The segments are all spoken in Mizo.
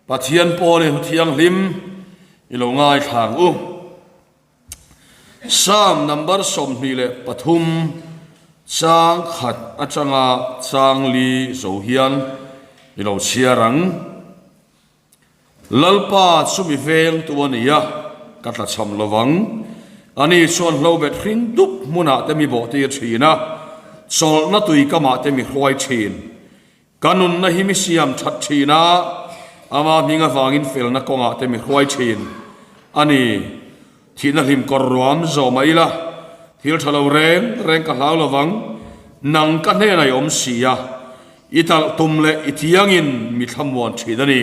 Pathian pawlin hu thianghlim i lo ngaithla ang u. Psalm number 23 chang khat atanga chang li zo hian i lo chhiar ang. Lalpa chu mi vengtu a ni a, ka tlachham lo vang. Ani chuan hlobet hring dup hmunah te mi bawhtir thin a, chawlhna tui kamah te mi hruai thin. Ka nunna hi mi siam that thin a, ama hming avangin felna kawngah te mi hruai thin a ni. Thihna hlim kawr ruam zawh mah ila, thil tha lo reng reng ka hlau lo vang, nang ka hnenah i awm si a, i talh tum leh i thiangin mi thlamuan thin a ni.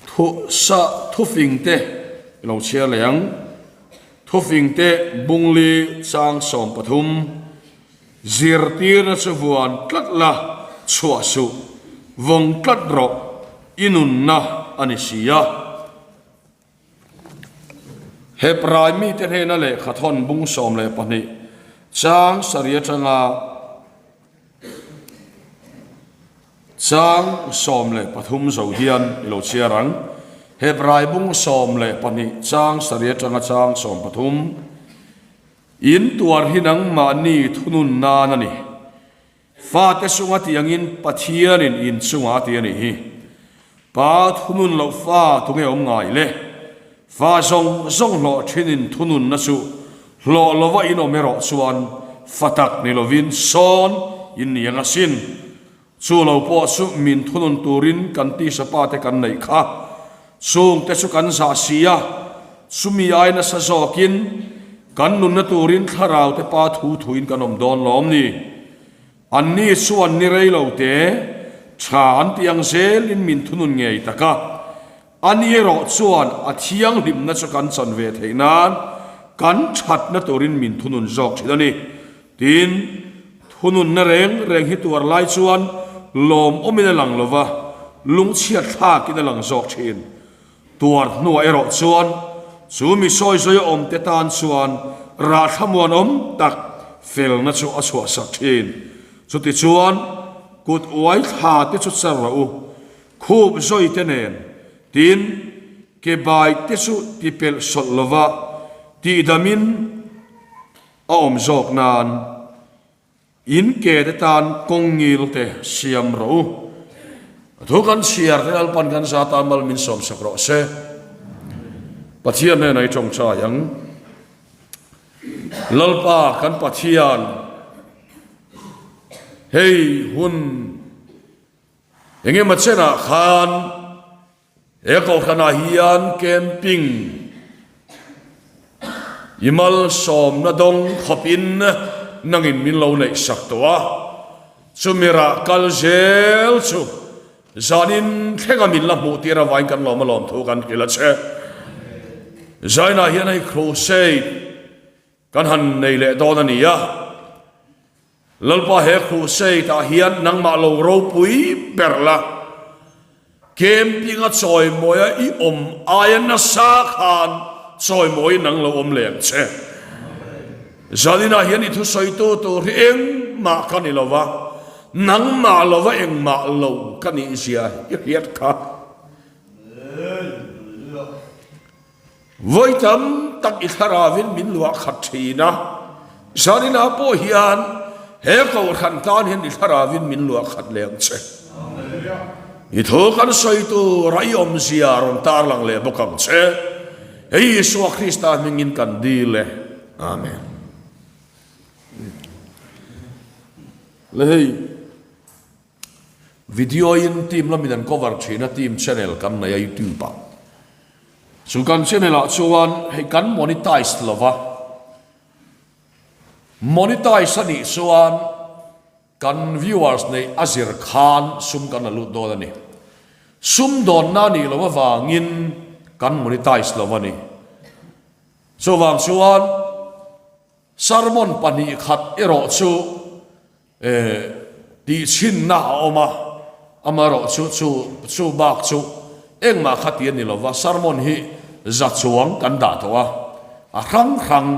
Thu sa thufing te i lo chhiar leh ang. Thufing te bungli chang 13. Zirtirna chu vuan tlat la, chhuah suh, vawng tlat rawh, i nunna a ni si a. Hebrai mite hnena lehkha thawn bung 12 chang sarih atanga chang 13 zo hian i lo chhiar ang. Hebrai bung 12 chang sarih atanga chang 13. In tuar hi nangmahni thunun nan a ni. Fate sunga tih angin Pathianin in chungah a ti a nih hi. Pa thunun loh fa tunge awm ngai le? Fa zawng zawng hlawh thinin thununna chu hlawh lova in awm erawh chuan fa tak ni lovin sawn in ni ang asin. Chu lo pawh chu min thunun turin kan tisa pate kan neih kha. Chungte chu kan zah si a, chumi ai nasa zawkin kan nunna turin thlaraute pa thu thuin kan awm dawn lawm ni. Anni chuan ni rei lo te, tha an tih ang zelin min thunun ngei tak a. Ani erawh chuan a thianghlimna chu kan chan ve theih nan kan thatna turin min thunun zawk thin a ni. Tin, thununna reng reng hi tuar lai chuan lawmawmin a lang lo va, lungchhiat thlakin a lang zawk thin. Tuar hnuah erawh chuan chu mi sawi zawi a awmte tan chuan rah thlamuanawm tak felna chu a chhuahsak thin. Chutichuan, kut uai thla te chu char rawh u, khup zawi te nen, tin, ke bai te chu tipelh sawlh lova tihdamin, A awm zawk nan in ke te tan kawng ngil te siam rawh u. A thu kan chhiar te Lalpan kan za tan mal min sawm sak rawh se. Pathian hnenah i tawngtai ang. Lalpa kan Pathian hei hun engemaw chenah khan He kohhranah hian camping i malsawmna dawng khawpin nangin min lo neih sak tawh a, chumi rah kal zel chu zanin thlenga min la hmuh tir avangin kan lawm a lawm thu kan hrilh a che. Zainah hian hei crusade kan han nei leh dawn a ni a. Lalpa he crusade ah hian nangmah lo ropui ber la, camping a chawimawi a i awm aia nasa khan chawimawi nang lo awm leh ang che. Zaninah hian i thusawitu tur hi engmah ka ni lova, nangmah lova engmah lo ka nih zia i hriat kha. Vawi tam tak i thlarauin min luah khat thin a, Zaninah pawh hian he kohhran tan hian i thlarauin min luah khat leh ang che. I thu kan sawi tur a i awmzia rawn tarlang leh bawk ang che. Hei Isua Krista hmingin kan dil e. Amen. Le hei. Video in team lamin an cover thin a, team channel kan nei a youtube ah. Chu kan channel ah chuan hei kan monetize lo va, monetize a nih chuan kan viewers neih a zir khan sum kan la lut dawn a ni. Sum dawnna a nih loh avangin kan monetize lo a ni. Chuvang chuan sermon pahnih khat erawh chu Tihchhinna a awm a, amaherawh chu chu chu bak chu engmah kha ti a ni lova, sermon hi za chuang kan dah tawh a, a hrang hrang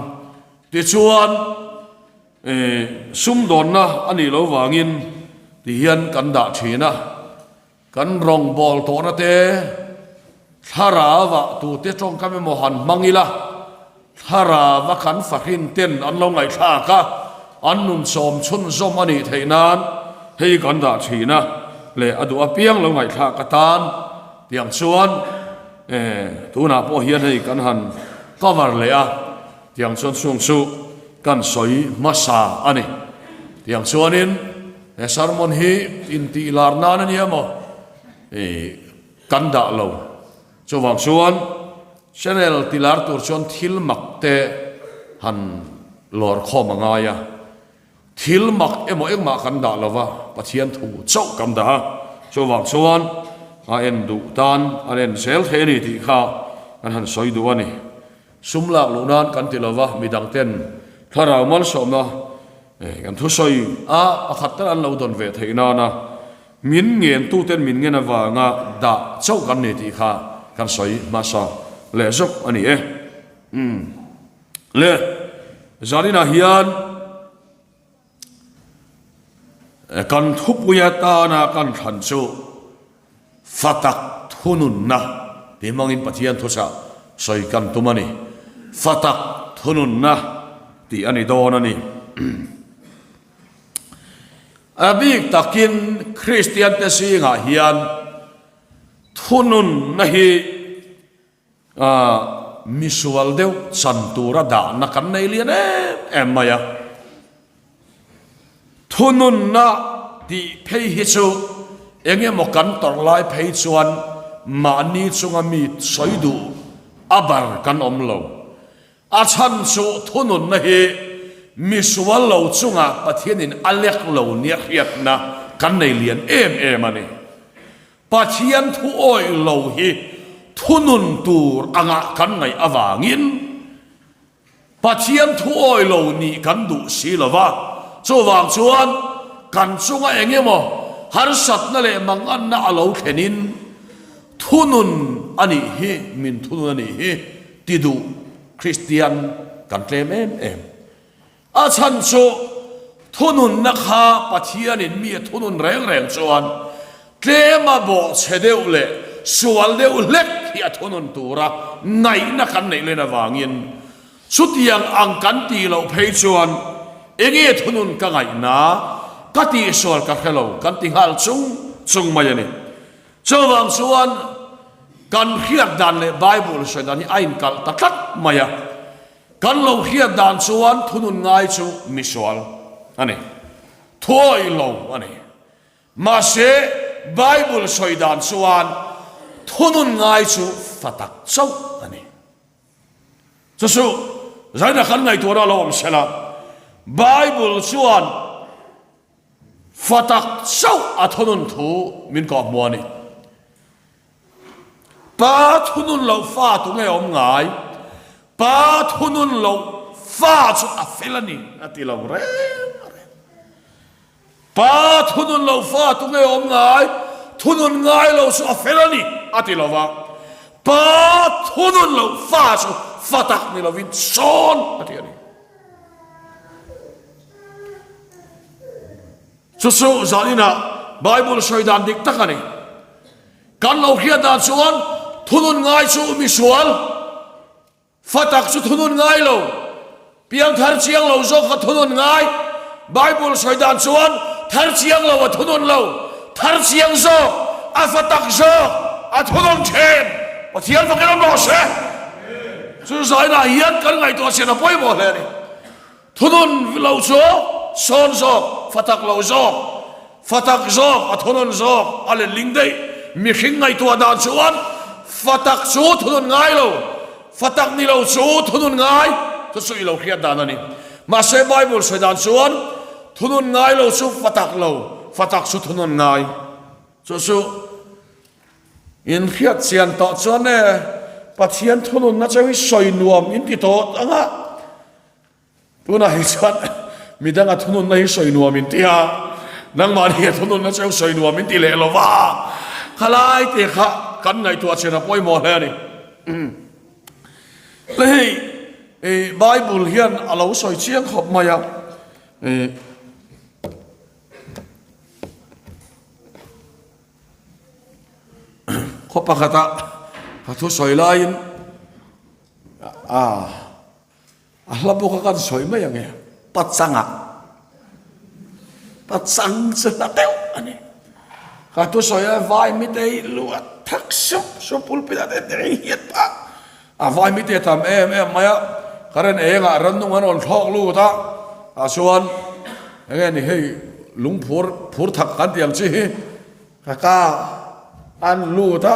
tichuan sumdawnna a nih loh vangin tihian kan dah thin a. Kan rawngbâwl tawhna te thlarauah tute tawngkam emaw han hmang ila, thlarauva kan fahrin ten an lo ngaihthlak a, an nun sawm chhunzawm a nih theih nan hei kan dah thin a, leh a duh apiang lo ngaihthlak atan tiang chuan tunah pawh hian hei kan han cover leh a, tiang chuan chung chu kan sawi hmasa a ni. Tiang chuanin. He sermon hi intih lar nan a nia maw? Ih, kan dah lo. Chuvang chuan channel ti lar tur chuan thil mak te han lawr khawm a ngai a. Thil mak emaw engmah kan dah lo va, Pathian thu chauh kan dah a. Chuvang chuan a en duh tan an en zel thei a ni tih kha kan han sawi duh a ni. Sum lak luh nan kan ti lo va, midang ten thlarau malsawmna Kan thusawi a pakhat tal an lo dawn ve theih nana min ngen tuten min ngen avanga dah chauh kan ni tih kha kan sawi hmasa leh zawk a ni e. Umm le zaninah hian kan thupui atana kan thlan chu Fa tak thununna tih hmangin Pathian thuchah sawi kan tum a ni. Fa tak thununna tih a ni dawn a ni. A bik takin Kristiante zingah hian thununna hi Misual deuh chan tura dahna kan nei lian em em mai a. Thununna tih phei hi chu eng emaw kan tawrh lai phei chuan mahni chunga mi sawi duh a bar kan awm lo. A chhan chu thununna hi misual lo chunga Pathianin a lek lo nia hriatna kan nei lian em em a ni. Pathian thu awih lo hi thunun tur angah kan ngaih avangin Pathian thu awih lo nih kan duh si lo va, chuvang chuan kan chunga eng emaw harsatna leh manganna a lo thlenin thunun a nih hi, min thunun a nih hi ti duh Kristian kan tlem em em. A chhan chu thununna kha Pathianin mi a thunun reng reng chuan tlema bawhchhe deuh leh sual deuh hlek hi a thunun tura ngaihna kan neih len avangin chutiang ang kan tih loh phei chuan enge thunun ka ngaihna ka tihsual ka hre lo kan ti nghal chung chung mai a ni. Chuvang chuan kan hriat dan leh Bible sawi dan hi a inkalh ta tlat mai a. Kan lo hriat dan chuan thunun ngai chu misual a ni, thuawih lo a ni. Mahse, Bible sawi dan chuan thunun ngai chu fa tak chauh a ni. Chu chu zaina kan ngaihtuahna a lo awm sela, Bible chuan fa tak chauh a thunun thu min kawhhmuh a ni. Pa thunun loh fa tu nge awm ngai? Pa thunun loh fa chu a fel a ni a ti lo reng reng. Pa thunun loh fa tu nge awm ngai? Thunun ngai lo chu a fel a ni a ti lo va. Pa thunun loh fa chu fa tak ni lovin sawn a ti a ni. Chu chu zaninah Bible sawi dan dik tak a ni. Kan lo hriat dan chuan thunun ngai chu misual, fa tak chu thunun ngai lo, piangthar chiang lo zawk kha thunun ngai. Bible sawi dan chuan thar chiang lo a thunun lo, thar chiang zawk, a fa tak zawk a thunun thin. Pathian fakin awm rawh se. Chu zainah hian kan ngaihtuah chian a pawimawh hle a ni. Thunun lo chu sawn zawk, fa tak lo zawk, fa tak zawk, a thunun zawk a letling daih. Mihring ngaihtuah dan chuan fa tak chu thunun ngai lo, fa tak ni lo chu thunun ngai chu chu i lo hriat dan a ni. Mahse Bible sawi dan chuan thunun ngai lo chu fa tak lo, fa tak chu thunun ngai. Chu chu in hriat chian tawh chuan e Pathian thununna cheu hi sawi nuam in ti tawh ang a. Tunah hi chuan midang a thununna hi sawi nuam in ti a, nangmahni a thununna cheu sawi nuam in ti leh lo va, khalai te kha kan ngaihtuah chin a pawimawh hle a ni. Le hei Bible hian a lo sawi chiang khawp mai a. Khaw pakhata ka thusawi laiin a a hla bawk a kan sawi mai ang e, pachanga pachang chu hla deuh a ni. Ka thusawi a vai mitei lu a thak sup sup pulpit ah te te hian phah a vai mitei a tam em em mai a, current engah rannung an rawn thlawk lut a, tah chuan enge ni hei lungphur phur thak kan tih ang chi hi. Ka ka an lut a,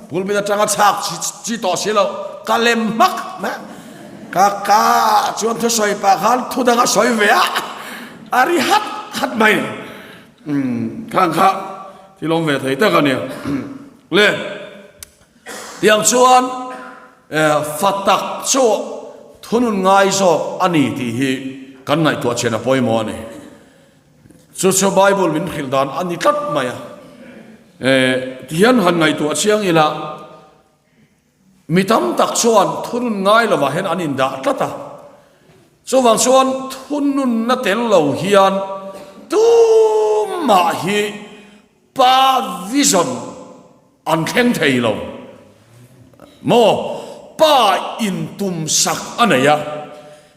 pulpit atanga chhak chi tawh si lo, ka lem hmak mai a. Ka ka chuan thusawi pah khan thu dang a sawi ve a, a ri hat hat mai. Umm khang kha thil awm ve thei tak a nia. Le tiang chuan fa tak chu thunun ngai zawk a ni tih hi kan ngaihtuah chian a pawimawh a ni. Chu chu Bible min hrilh dan a ni tlat mai a. Tihian han ngaihtuah chiang ila, mi tam tak chuan thunun ngai lovah hian an indah tlat a. Chuvang chuan thununna tel lo hian tumah hi Pa vision an thleng thei lo maw? Pa in tum sak a nei a,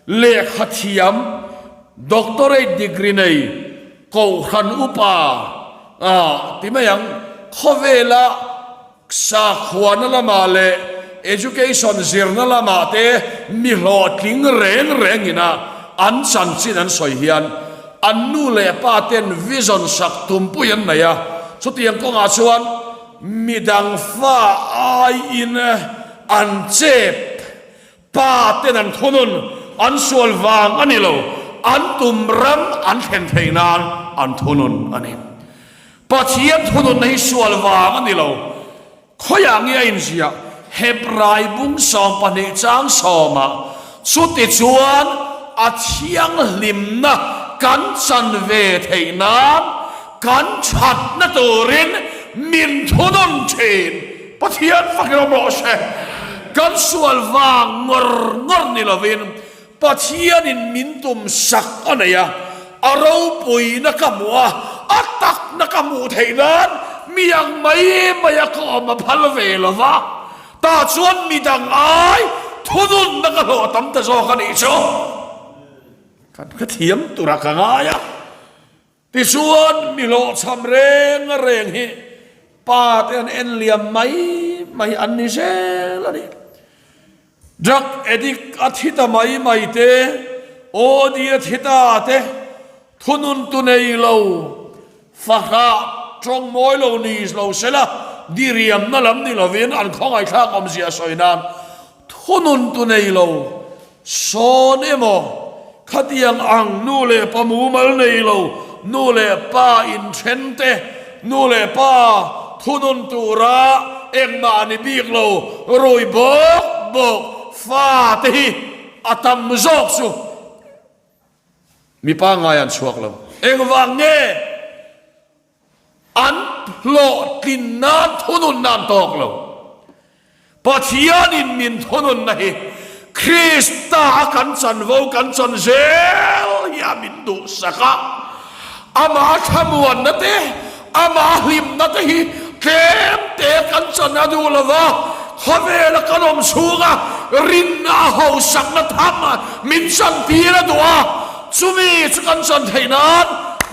lehkha thiam, doctorate degree nei, kohhran upa ah ti mai ang, khawvela sakhuana lamah leh education zirna lamah te mi hlawhtling reng rengin a an chanchin an sawi hian An nu leh pa ten vision sak tumpui an nei a, chutiang kawngah chuan midang fa aiin an chep. Pa ten an thunun an sual vang a ni lo, an tum ram an thlen theih nan an thunun a ni. Pathian thununna hi sual vang a ni lo. Khawiah nge a inziah? Hebrai bung 12 chang sawmah, Chutichuan a thianghlimna kan chan ve theih nan, kan thatna turin min thunun thin. Pathian fakin awm rawh se. Kan sual vang ngawr ngawr ni lovin, Pathianin min tum sak a nei a, a ropuina ka hmuh a, a takna ka hmuh theih nan mi ang mai mai a ka awm a phal ve lo va, tah chuan mi dang ai thununna ka hlawh tam ta zawk a nih chu. Kan hrethiam tura ka ngai a. Tichuan, mi hlawhchham reng reng hi pa te an en liam mai mai an ni zel a ni. Drug addict a thi ta mai mai te, OD a thi ta te, thunun tu nei lo, fahrah tawng mawi lo ni lo sela, diriamna lam ni lovin an khawngaihthlak awmzia sawi nan Thunun tu nei lo sawn emaw, khatiang ang nu leh pa mumal nei lo, nu leh pa inthen te, nu leh pa thunun tura engmah ni bik lo rui bawk bawk fa te hi a tam zawk chu mipa ngai an chhuak lo. Engvang nge? An hlawhtlin nan thununna an tawk lo. Pathianin min thununna hi Krista a kan chanvo kan chan zel hi a min duhsak a. Amah thlamuanna te, amah hlimna te hi tlem te kan chan a duh lo va, khawvela kan awm chhunga rinna a hausakna tham min chantir a duh a. Chumi chu kan chan theih nan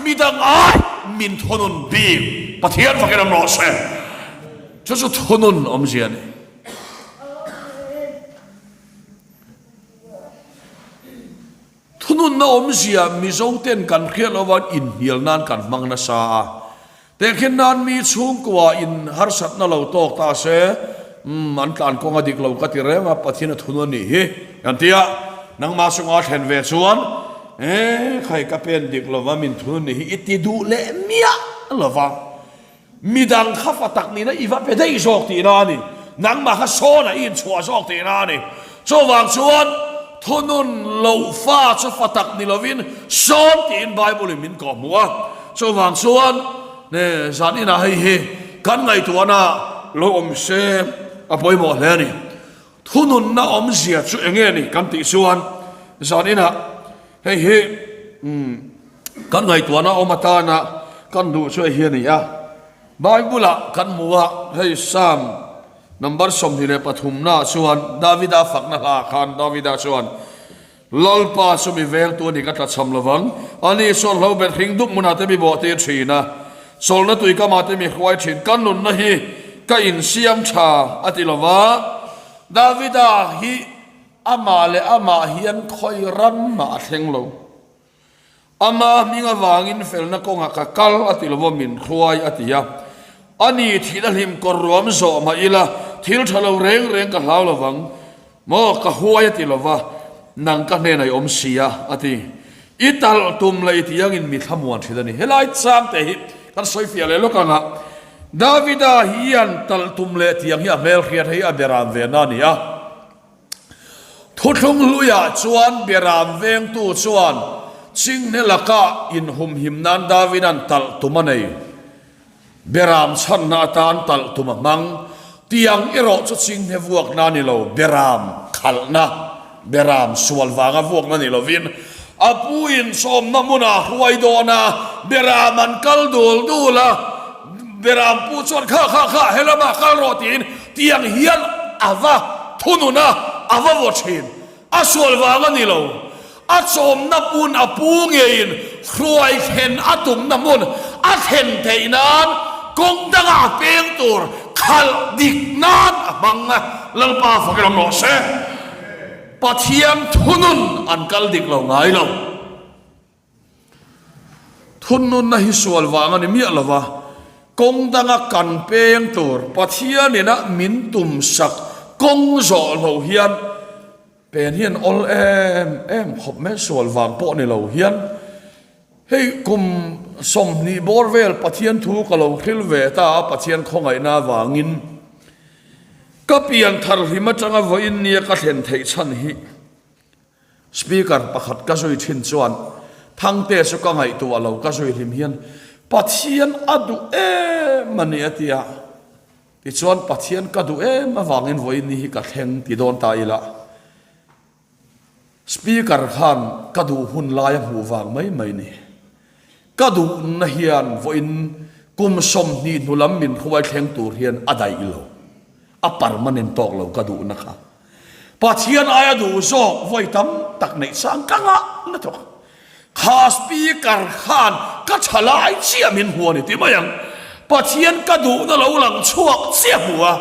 midang ai min thunun bik Pathian fakin awm rawh se. Chu chu thunun awmzia a ni. Thununna awmzia Mizo ten kan hriat loh avangin inhnial nan kan hmang nasa a. Tehkhin nan mi chhungkua in harsatna lo tawk ta se, umm an tlan kawng a dik lo ka ti reng a, Pathian a thun a nih hi kan ti a, nangmah chunga thlen ve chuan e khai ka pen dik lova min thun a nih hi i ti duh leh miah lova, midang kha fa tak nihna i va pe daih zawk tihna a ni, nangmah kha sawnah i inchhuah zawk tihna a ni. Chuvang chuan thunun loh fa chu fa tak ni lovin sawn tiin Bible in min kawhhmuh a. Chuvang chuan zan inah hei hi kan ngaihtuahna lo awm se a pawimawh hle a ni. Thununna awmzia chu eng nge ni kan tih chuan zan inah hei hi kan ngaihtuahna awm atana kan duh chu hei hi a ni a. Bible ah kan hmu a, hei Psalm. Number 23 naah chuan Davida fakna hlaah khan Davida chuan, Lalpa chu mi vengtu a ni ka tlachham lovang, ani chuan hlo bet hring dup hmunah te mi bawh tir thin a, chawlhna tui kamah te mi hruai thin, ka nunna hi ka insiam tha a ti lova. Davida hi amah leh amah hian khawi ram mah a thleng lo. Ama hming avangin felna kawngah ka kal a ti lova min hruai a ti a. Ani thihna hlim kawr ruam zawh mah ila thil tha lo reng reng ka hlau lovang maw ka huai a ti lova nang ka hnenah i awm si a a ti. I talh tum leh i tih angin mi thlamuan thin a ni. Helai chang te hi kan sawi fiah leh lawk ang a, Davida hian talh tum leh tih ang hi a hmelhriat hei a beram ve na a ni a. Thuthlung hluiah chuan Beram vengtu chuan chinghne laka inhumhim nan Davida'n talh tum a nei. Beram chhanna atan talh tum a hmang. Tiang erawh chu chinghne vuakna a ni lo, Beram khalhna, Beram sual vanga vuakna ni lovin a pu inchawmna hmunah hruai dawn a, Beram an kal dul dul a, Beram pu chuan kha kha kha helamah kal rawh tiin Tiang hian a va thunun a, a va vaw thin. A sual vang a ni lo. A chawmna hmun a pu ngeiin hruai thlen a tumna hmun a thlen theih nan kawng danga a peng tur khalh dik nan a hmang a. Lalpa fak ram rawh se. Pathian thunun an kal dik lo ngai lo. Thunnunna hi sual vang a ni miah lo va, kawng danga kan peng tur Pathianina min tumsak kawng zawh lo hian pen hian awl em em khawp mai, sual vang pawh ni lo hian hei kum 20 bawr vel Pathian thu ka lo hril ve ta a, Pathian khawngaihna avangin ka pian thar hlim atanga vawiin nia ka thlen theih chhan hi. Speaker pakhat ka zui thin chuan Thangte chu ka ngaihtuah lo ka zui hlim hian Pathian a duh em a ni a ti a, tichuan Pathian ka duh em avangin vawiin ni hi ka thleng ti dawn ta ila Speaker khan ka duh hun lai a hmuh vang mai mai ni. Ka duhna hian vawiin kum 20 hnu lam min hruai thleng tur hian a daih lo. A permanent tawk lo ka duhna kha. Pathian aia duh zawk vawi tam tak neih chang ka ngah na thawk. Kha speaker khan ka tha lai chiah min hmu a ni ti mai ang. Pathian ka duhna lo lang chhuak chiah hmu a,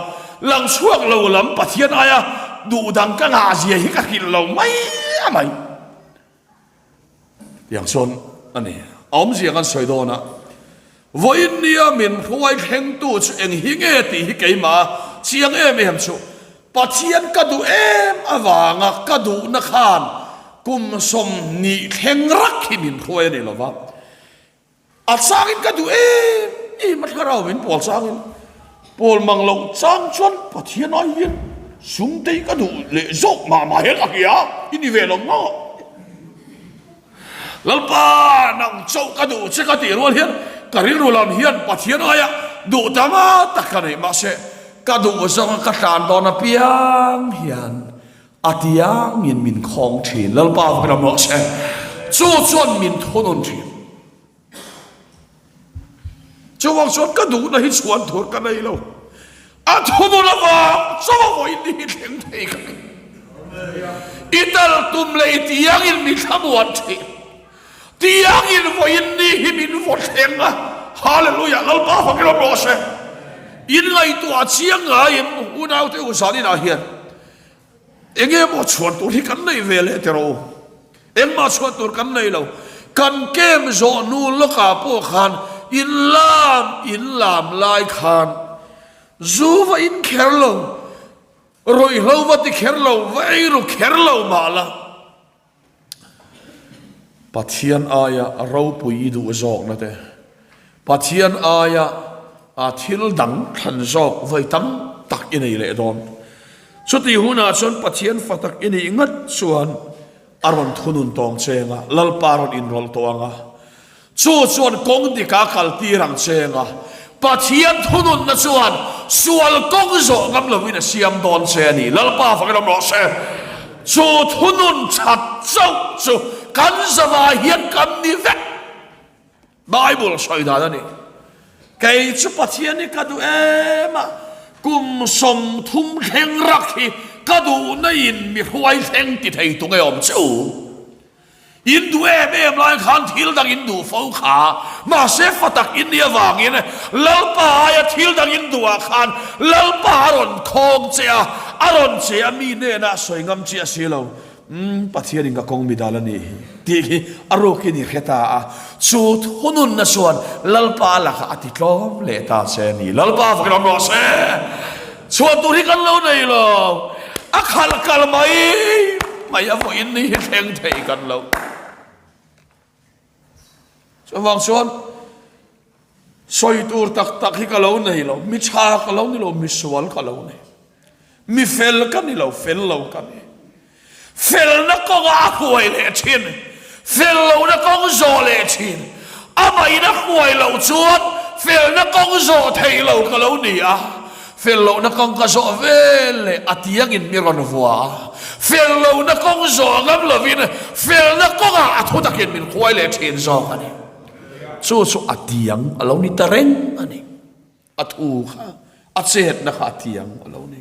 lang chhuak lo lam Pathian aia duh dang ka ngah zia hi ka hrilh lo mai a mai. Tiang chuan a ni. A awmzia kan sawi dawn a, vawiin nia min hruai thlengtu chu eng hi nge tih hi keimah a chiang em em chu Pathian ka duh em avanga ka duhna khan kum 20 thleng rak hi min hruai a ni lo va. A changin ka duh em em a thlarau min pawl changin pawl mang loh chang chuan Pathian ai hian sum te hi ka duh leh zawk mah mah hian ka hria i ni ve lo maw? Lalpa nang chauh ka duh che ka tih rual hian ka rilru lam hian Pathian aia duh tam a tak ka nei mahse ka duh zawnga ka tlan dawn apiang hian A tiangin min khawng thin. Lalpa vak ram rawh se. Chu chuan min thunun thin. Chuvang chuan ka duhna hi chhuan tur ka nei lo. A thunun avang chaw vawiin ni hi thleng thei ka ni. I tal tum leh i tiangin min thlamuan thin. Tiangin vawiin ni hi min vaw thleng a. Hallelujah! Lalpa vak ram rawh se. In ngaihtuah chiang ngaiin unaute u zaninah hian Enge maw chhuan tur hi kan nei ve leh tiraw? Engmah chhuan tur kan nei lo. Kan kem zawh hnu lawkah pawh khan in lam in lam lai khan zu va in kher lo, ruihhlo va ti kher lo, va ei ru kher lo mah la. Pathian aia ropui i duh zawkna te, Pathian aia a thil dang thlan zawk vawi tam tak i nei leh dawn. Chutih hunah chuan Pathian fa tak i nih ngat chuan a rawn thunun tawng cheng a, Lalpa rawn inrawlh tawh ang a. Chu chuan kawng dika kaltir ang cheng a, Pathian thununna chuan sual kawng zawh ngam lovin a siam dawn che a ni. Lalpa fakin awm rawh se. Chu thunun that chauh chu kan zavai hian kan ni vek. Bible sawi dan a ni. Kei chu Pathian hi ka duh em a. Kum 30 thleng rak hi ka duhna in mi hruai thleng ti thei tu nge awm che u? In duh em em lai khan thil dang in duh fo kha, mahse fa tak in nih avangin Lalpa aia thil dang in duh ah khan Lalpa a rawn khawng che a, a rawn che a mi hnenah sawi ngam chiah si lo. Umm, Pathianin ka kawng mi dal a nih hi tih hi a rukin i hre ta a, chu thununna chuan Lalpa lakah a ti tlawm leh ta che a ni. Lalpa vakin awm rawh se! Chhuah tur hi kan lo nei lo, a khalh kal mai mai a vawiin ni hi thleng thei kan lo. Chuvang chuan sawi tur tak tak hi ka lo nei lo, mi tha ka lo ni lo, mi sual ka lo nei. Mi fel ka ni lo, fel lo ka ni. Felna kawnga a hruai leh thin, fel lohna kawng zawh leh thin. Amahin a hruai loh chuan felna kawng zawh theih lo ka lo ni a. Fel lohna kawng ka zawh vel leh a tiangin mi rawn vua a. Fel lohna kawng zawh ngam lovin felna kawngah a thu takin min hruai leh thin zawk a ni. Chu chu a tiang a lo ni ta reng a ni. A thu kha, a chetna kha a tiang a lo ni.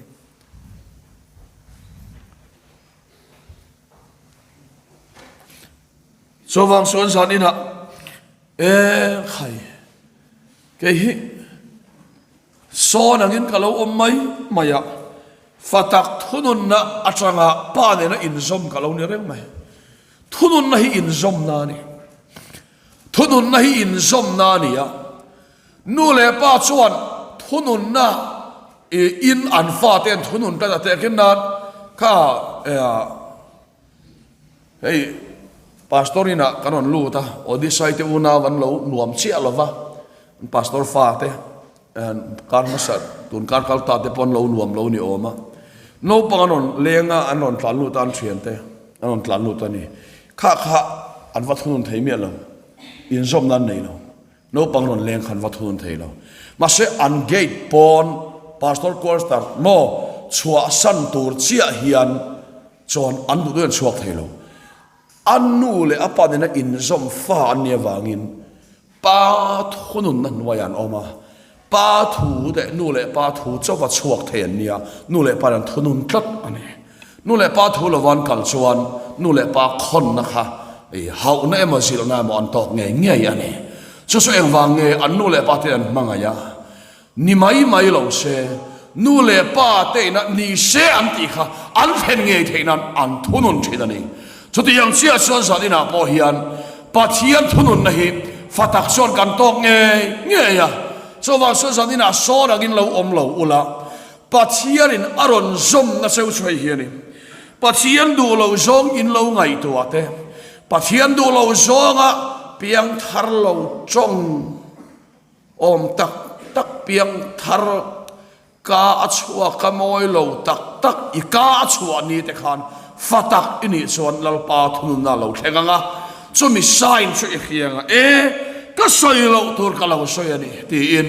Chuvang chuan zan inah e khai kei hi sawn angin ka lo awm mai mai a, fa tak thununna atanga pa nena inzawm ka lo ni reng mai. Thununna hi inzawmna a ni. Thununna hi inzawmna a ni a. Nu leh pa chuan thununna in an fate an thunun tlat a tehkhin nan kha hei pastor inah kan rawn lut a, Odisai te unau an lo nuam chiah lo va, pastor fate kar hmasa tun kar kal ta te pawh an lo nuam lo ni awm a, naupang an rawn leng a an rawn tlan lut a an thiante an rawn tlan lut a ni, kha kha an va thunun thei miah lo, inzawmna an nei lo. Naupang rawn leng khan va thun thei lo. Mahse an gate pawn Pastor Quarter maw chhuahsan tur chiah hian chuan an duh duhin an chhuak thei lo. A nu leh a pa nena inzawm fa an nih avangin pa thununna hnuaiah an awm a. Pa thu leh nu leh pa thu chauha chhuak thei an nia, nu leh pa in an thunun tlat a ni. Nu leh pa thu lova an kal chuan nu leh pa khawnna kha hauhna emaw zilhna emaw an tawk ngei ngei a ni. Chu chu engvang nge an nu leh pa te an hmangaih a? Ni mai mai lo se, nu leh pa te ina ni se an tih kha an thlen ngei theih nan an thunun thin a ni. Chutiang chiah chuan zan inah pawh hian Pathian thununna hi fa tak chuan kan tawk ngei ngei a. Chuvang chuan zan inah sawn angin lo awm lo ula, Pathianin a rawn zawmna cheu chu hei hi a ni. Pathian duh lo zawng in lo ngaihtuah te, Pathian duh lo zawnga piang thar lo tawng awm tak tak piang thar ka a chhuak a mawi lo tak tak i ka a chhuah ni te khan fa tak i nih chuan Lalpa thununna a lo thleng ang a, chumi sign chu i hria ang a, e ka sawi loh tur ka lo sawi a ni tiin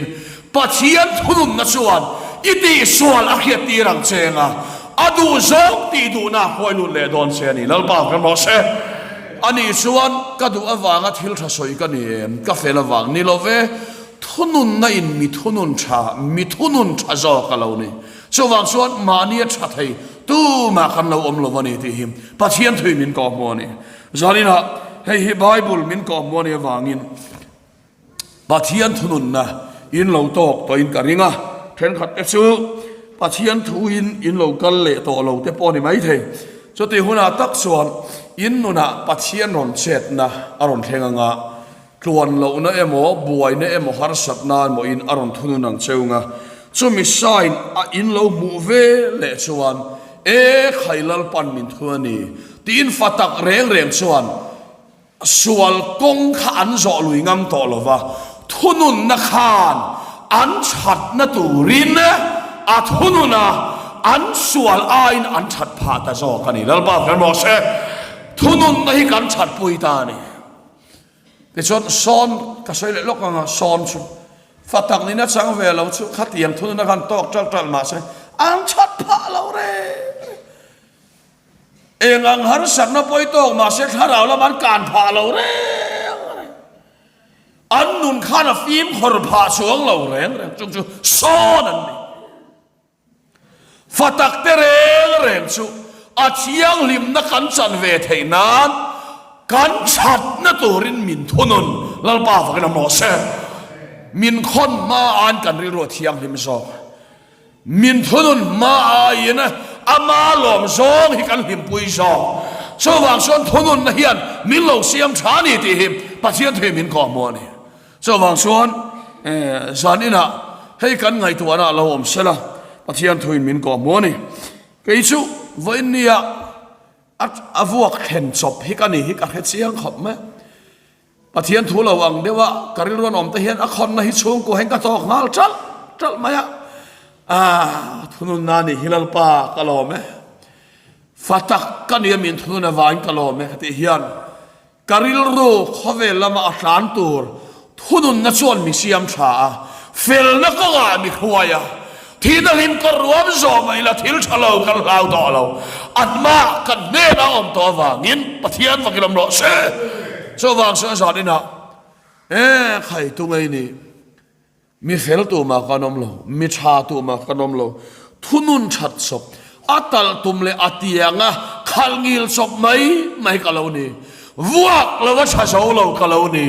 Pathian thununna chuan i tihsual a hriattir ang che anga a duh zawng tih duhna a hruai lut leh dawn che a ni. Lalpa kan rawh se. Ani chuan ka duh avanga thil tha sawi ka ni em? Ka fel avang ni lo ve. Thununna in mi thunun tha, mi thunun tha zawk a lo ni. Chuvang chuan mahni a tha thei tumah kan lo awm lo a ni tih hi Pathian thui min kawhhmuh a ni. Zaninah hei hi Bible min kawhhmuh a nih avangin Pathian thununna in lo tawk tawhin ka ring a, thenkhat te chu Pathian thuin in lo kal leh tawh lo te pawh a ni maithei. Chutih hunah tak chuan in nunah Pathian rawn chetna a rawn thleng anga, tluan lohna emaw, buaina emaw, harsatna emaw in a rawn thunun ang cheu nga, chumi sign a in lo hmuh ve leh chuan, E khai Lalpan min thun a ni, tiin fa tak reng reng chuan, Sual kawng kha an zawh lui ngam tawh lo va, thununna khan an thatna turin a thunun a, an sual aiin an that phah ta zawk a ni. Lalpa kan rawh se, thununna hi kan thatpui ta a ni. Tichuan sawn ka sawi leh lawk ang a, sawn chu fa tak nihna chang ve lo chu khatiang thununna khan tawk ṭalh ṭalh mahse an that phah lo reng reng. Eng ang harsatna pawi tawk mahse thlarau lam an kan phah lo reng reng. An nun khan a fimkhawr phah chuang lo reng reng chung chu sawn an ni. Fa tak te reng reng chu a thianghlimna kan chan ve theih nan kan thatna turin min thunun Lalpa vakin a mawh se. Min khawn hma aiin kan rilru a thianghlim zawk. Min thunun hma aiin ama lawm zawng hi kan hlimpui zawk. Chuvang chuan thununna hian min lo siam tha a ni tih hi Pathian thu hi min kawhhmuh a ni. Chuvang chuan zan inah hei kan ngaihtuahna a lo awm sela Pathian thuin min kawhhmuh a ni. Kei chu vawiin nia a vuak thlen chawp hi ka ni hi ka hre chiang khawp mai. Pathian thu lo ang deuha ka rilru an awm te hian a khawnna hi chhungkua hian ka tawk nghal ṭalh ṭalh mai a. Aaa thununna nih hi Lalpa ka lawm e. Fa tak ka nia min thunun avangin ka lawm e ka tih hian Ka rilru khawvel lama a hlan tur thununna chuan mi siam tha a, felna kawngah mi hruai a, thihna hlim ka ruam zawh mai la thil tha lo kan hlau tawh lo, anmah kan hnenah a awm tawh avangin Pathian vakin awm rawh se. Chuvang chuan zan inah, E khai tu ngei ni. Mi fel tumah kan awm lo, mi tha tumah kan awm lo. Thunun that chawp, a talh tum leh a tianga khalh ngil chawp mai mai ka lo ni. Vuak lova tha zo lo ka lo ni.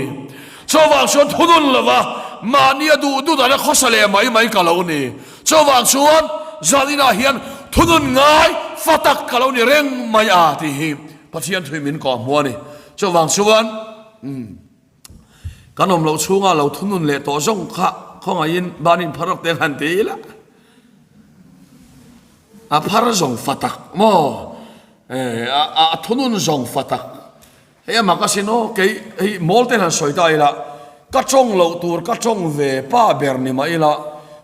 Chuvang chuan thunun lova mahni a duh duh dana khawsa leh mai mai ka lo ni. Chuvang chuan zaninah hian thunun ngai fa tak ka lo ni reng mai a tih hi Pathian thui min kawhhmuh a ni. Chuvang chuan umm. Kan awm loh chhunga lo thunun leh tawh zawng kha khawngaihin ban in phar rawk te han ti ila. A phar zawng fa tak maw? A thunun zawng fa tak. Hei a mak asin aw, kei hei mawl ten han sawi ta ila, ka tawng loh tur ka tawng ve pa ber ni mah ila,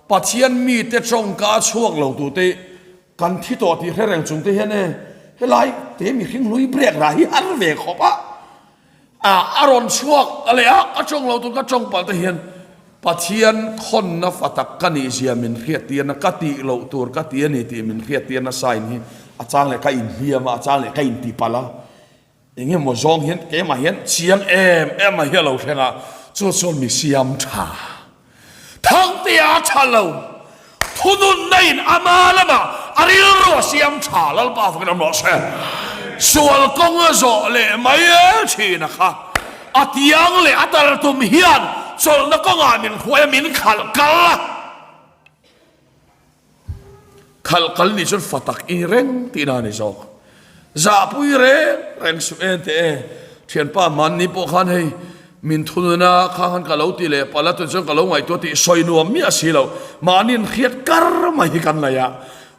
Pathian mite tawngka a chhuak lo tute kan thi tawh tih hre reng chung te hian e, helai te mihring hlui brek rah hi har ve khawp a. A a rawn chhuak a leh a, ka tawng lo tur ka tawng palh te hian Pathian khawnna fa tak ka nih zia min hriattirna, ka tih loh tur ka ti a ni tih min hriattirna sign hi a chang leh ka inhliam a, a chang leh ka intipalh a. Eng emaw zawng hian keimah hian chiang em em a hi a lo thleng a, chu chuan mi siam tha. Thangtea a tha lo, thununna in ama lamah a rilru a siam tha, Lalpa fakin awm rawh se. Sual kawng a zawh leh mai thin a kha, a tiang leh a tal tum hian chawlhna kawngah min hruai a, min khalh kal a. Khalh kal nih chuan fa tak i reng tihna a ni zawk. Zahpui reng reng suh en teh e. Thianpa Manni pawh khan hei min thunun a, khang khan ka lo ti leh palh a, tun chuan ka lo ngaihtuah tih sawi nuam miah si lo. Mahni in hriat kar mai hi kan ngaih a,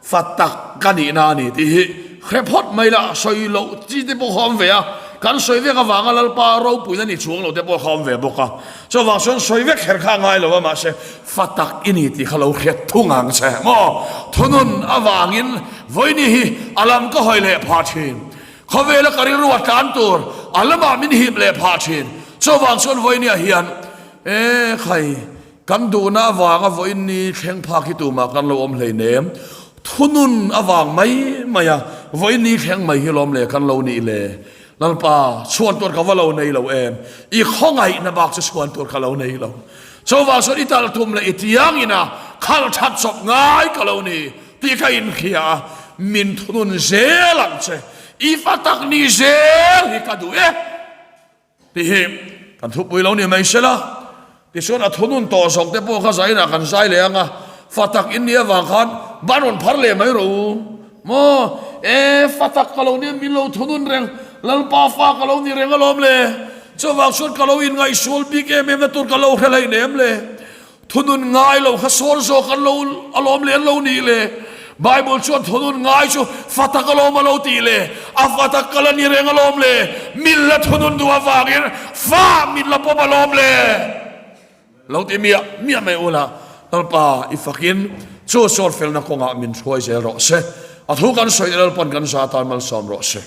fa tak ka nihna a ni tih hi hre phawt mai la, sawi loh chi te pawh kha awm ve a, kan sawi vek avanga Lalpa ropuina ni chuang lo te pawh kha awm ve bawk a. Chuvang chuan sawi vek kher kha a ngai lo a, mahse fa tak i ni tih kha lo hriat thung ang che maw? Thunun avangin vawiini hi a lam ka hawi leh phah thin. Khawvela ka rilru a tlan tur a lamah min hip leh phah thin. Chuvang chuan vawiiniah hian e khai kan duhna avanga vawiini thleng phak hi tumah kan lo awm hleinem. Thunun avang mai mai a vawiini thleng mai hi lawm le kan lo nih le. Lalpa, chhuan tur ka va lo nei lo em? I khawngaihna bak chu chhuan tur ka lo nei lo. Chuvang chuan i tal tum leh i tiang ina khalh that chawp ngai ka lo ni tih ka inhria a, min thunun zel ang che. I fa tak ni zel hi ka duh e tih hi kan thupui lo ni mai sela. Tichuan a thunun tawh zawk te pawh kha zainah kan zai leh ang a, fa tak in nih avang khan ban rawn phar leh mai rawh u. Maw? E, fa tak ka lo nia min lo thunun reng, Lalpa fa ka lo ni reng alawm le. Chuvang chuan ka lo inngaihsual bik em em na tur ka lo hre hlei nem le. Thunun ngai lo kha sawn zawk an lo alawm le an lo nih le. Bible chuan thunun ngai chu fa tak alawm a lo tih le, a fa tak ka la ni reng alawm le, min la thunun duh avangin fa min la pawm alawm le. Lo ti miah miah mai ula, Lalpa i fakin chu sawn felna kawngah min hruai zel rawh se. A thu kan sawi Lalpan kan za tan malsawm rawh se.